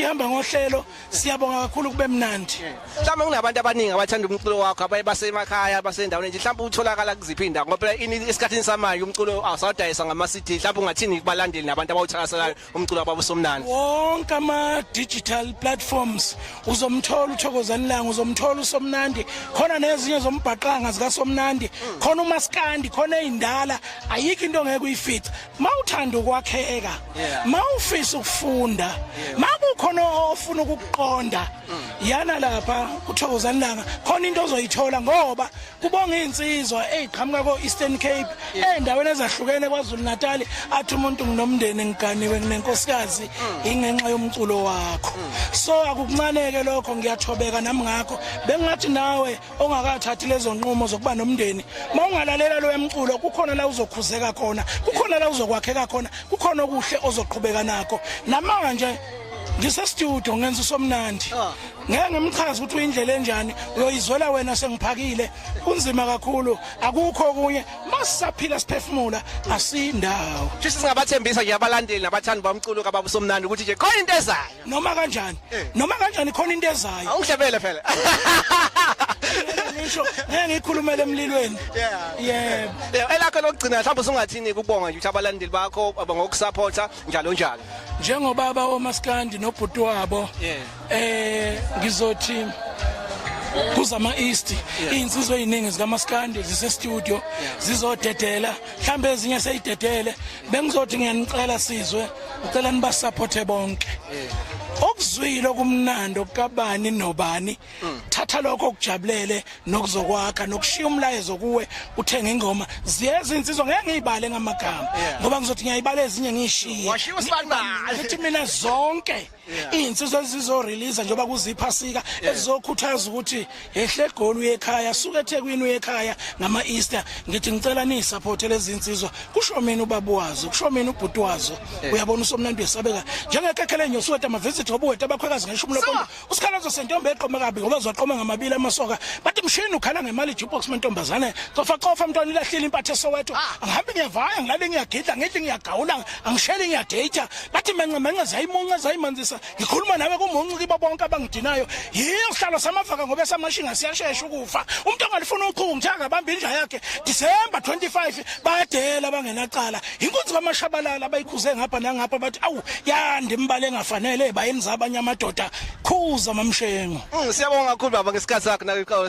Ihamba ngohlelo, siyabonga kakhulu, kube mnandi. Mhlawumbe kunabantu abaningi abathanda umculo wakho, abaye basemakhaya, basendaweni nje. Mhlawumbe utholakala kuziphi indawo? Ngoba phela ini esikhathini samanje umculo awusadayisa ngama-CD. Mhlawumbe ungathini kubalandeli nabantu abawuthakaselayo umculo wababa uSomnandi? Wonke ama-digital platforms uzomthola uThokozani Langa, uzomthola uSomnandi, khona nezinye zombhaqanga zikaSomnandi, khona umaskandi, khona ey'ndala, ayikho into ongeke uyifice. Mawuthanda ukwakheka, mawufisa ukufunda, makukhona ofuna ukukuqonda, yana lapha kuThokozani Langa, khona into ozoyithola, ngoba kubonga insizwa eziqhamuka ko Eastern Cape, endaweni ezahlukene kwaZulu Natal, athi umuntu nginomndeni, ngiganiwe, nginenkosikazi, ingenxa yomculo wakho. So akukuncaneke lokho, ngiyathobeka nami ngakho. Bengathi nawe ongakathathi lezo nqumo zokuba nomndeni, mawungalalela lo emculo, kukhona la uzokhuzeka khona, kukhona la uzokwakheka khona, kukhona okuhle ozoqhubeka nakho. Namanje ngise studio ngenza uSomnandi. Ngeke ngimchaze ukuthi uyindlela enjani, uyoyizwela wena sengiphakile. Kunzima kakhulu, akukho okunye, masisaphila siphefumula, asindawo. Shuthi singabathembisa nje abalandeli nabathandi bomculo kababa uSomnandi ukuthi nje khona into ezayo? Noma kanjani, noma kanjani, khona into ezayo. Awungihlebele phela. Ngisho ngeke ngikhulumele emlilweni. Yebo. Yeah, elakho lokugcina, mhlawumbe usungathini kubonga nje ukuthi abalandeli bakho ngokusupporta njalo njalo? Njengobaba omaskandi nobhuti wabo, ngizothi kuzama East, izinsizwa eziningi zikaMaskandi zise studio, zizodedela, mhlambe ezinye seyidedele. Bengizothi ngiyanicela sizwe, ngicela nibasupporte bonke. Okuzwile okumnandi okukabani nobani, thatha lokho okujabulele nokuzokwakha nokushiya umlayezo kuwe, uthenga ingoma. Ziyeza insizwa, ngeke ngiyibale ngamagama ngoba ngizothi ngiyayibala ezinye ngiyishiye. Washiya usibanibani. Ngithi mina zonke iy'nsizwa ezizoreleasa njengoba kuziphasika, ezizokhuthaza ukuthi yehle eGoli uye ekhaya, suke eThekwini uye ekhaya ngama-Easter, ngithi ngicela niyisupporte lezi nsizwa. Kusho mina ubaba wazo, kusho mina ubhuti wazo. Uyabona, uSomnandi uyesabeka njengekhekhe lenyosi, weda amavisit ngoba uweda abakhwekazi ngeshumi lopondo, usikhalazo sentombi eqome kabi ngoba zoqoma ngamabili amasoka. Bathi mshini ukhala ngemali, jukebox mantombazane, cofa cofa mntwana, ilahlile impatha eSoweto. Angihambi ngiyavaya, ngilale ngiyagidla, ngithi ngiyagawula, angisheli, ngiyadata. Bathi menxe menxe, zayimunca zayimanzisa, ngikhuluma nawe kumuncu kibo bonke abangidinayo. Yiyo sihlalo samavaka ngoba esamashinga siyashesha ukufa. Umuntu ongalifuna uchuku ngithe akabamba indla yakhe. December 25 bayadela abangenacala, inkunzi kamashabalala abayikhuze ngapha nangapha. Bathi awu yanda imbala engafanele, bayenza abanye amadoda. Khuza mamshengo. Siyabonga kakhulu baba ngesikhathi sakho.